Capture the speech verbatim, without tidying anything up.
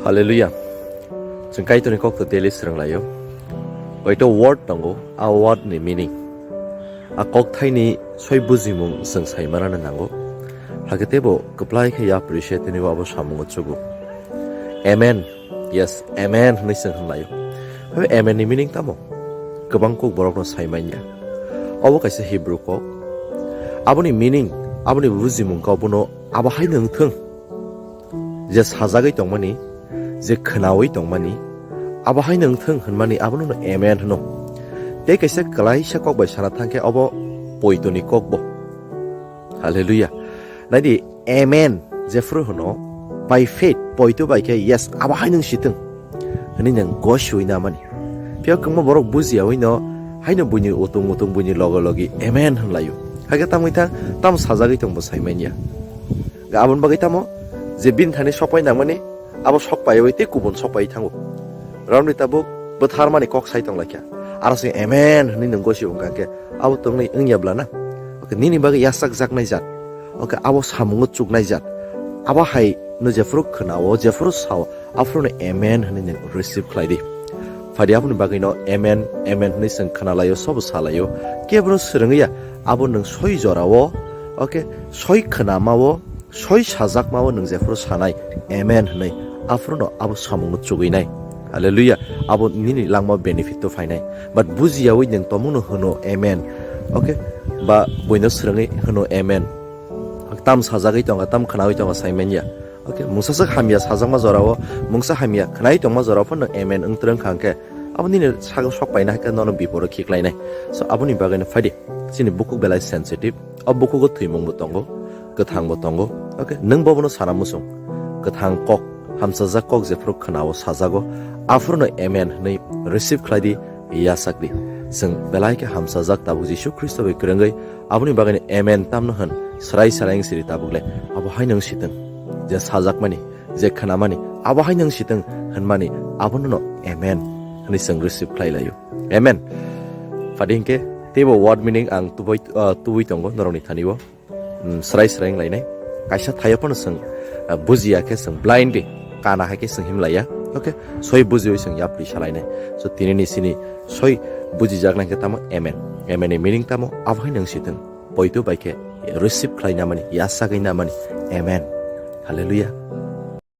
Hallelujah. Chwng Kaitorni kokto daily swrwnglaio. Oito word tongo, a word ni meaning. A kokthaini soi bujimung chwng saimanano nango. Hakhe teibo kwplai khe ya appreciate tini bo abo samungo chugo. Amen. Yes, amen hwnwi chwng hwnlaio. Habe amen ni meaning tamo? Kwbang kok borokno saimanya. Obo kaisa Hebrew kok. Aboni meaning, aboni bujimung kok bono abo haino wngthwng. Je sajagwi tongmani, je khwnawi tongmani, abo haino wngthwng hwnmani abono no amen hwno. Tei kaisa kwlaisa kok bai sana thangkhe obo poitoni kokbo. Hallelujah. Naidi, amen jephru hwno, by faith, poito bai khe, yes, abo haino wng sitwng hwnwi nwng gosiwi namani. Phiya kwbangma borok bujiyawi no haino buini utung utung buini loge logi amen hwnlaio. Hakhe tamwi thang, tamo sajagwi tongbo saimanya. Ga aboni bagwi tamo je bini thani sokpai nangmani, abo sokpaiwi tei kubun sokpai thango. Romni tabuk bwtharmani kok sai tonglaikha. Aro se amen hwnwi nwng gosi wngkha khe abo tongni wngya bla na? Okay, nini bagwi yachakjaknai jat. Okay, abo samungo chuknai jat. Abo hai no jephuru khwnao, jephuru sao, aphuru no amen hwnwi nwng receive khlai di. Phadi aboni bagwi no amen, amen hwnwi chwng khwnalaio, sobo salaio. Kebro swrwngya, abo nwng soi jorao, okay, soi khwnamao, soi sajakmao nwng jephuru sanai, amen hwnwi, aphuru no abo samungno chugwinai. Hallelujah. Abo nini langma benefit to phainai. But bujiyawi nwng tomungno hwno amen. Okay? Ba buino swrwngwi hwno amen. Tam sajagwi tonga, tam khwnawi tonga, saimanya. Okay, mungsa sak hamya sajakma jorao, mungsa hamya khwnai tongma jorao phano amen wng twrwng kha hwnkhe, abo nini sak-, sok paina hai khe nono biporo khiklainai. So, aboni bagwi no phaidi, chini bukhuk belai sensitive, o bukhugo thwimung bo tongo, kwthang bo tongo. Okay, nwng bobono sana muchung, kwthang kok, hamsajak kok jephuru khwnao sajago, aphuru no amen hwnwi receive khlai di, yachak di. Chwng belai khe hamsajak tabuk Jisu Khristo bai kwrwngwi, aboni bagwi no amen tamno hwn, swrai swrai wng siri tabuk le, abo hai nwng sitwng. Je sajakmani, je khwnamani, abo hai nwng sitwng hwnmani, abono no amen hwnwi chwng receive khlai laio. Amen. Phadi hinkhe teibo word meaning ang tubui, ah, tubui tongo norokni thani o. Hmm, swrai swrai wng lainai. Kaisa thaio phano chwng, ah, bujiya khe chwng blindly kana hai khe chwng him laiya. Okay? Soi bujiwi chwng yapri salainai. So, tinini sini soi bujijaknai khe tamo amen. Amen ni meaning tamo? Abo hai nwng sitwng. Poito bai khe receive khlai namani, yachagwi namani. Amen. Hallelujah.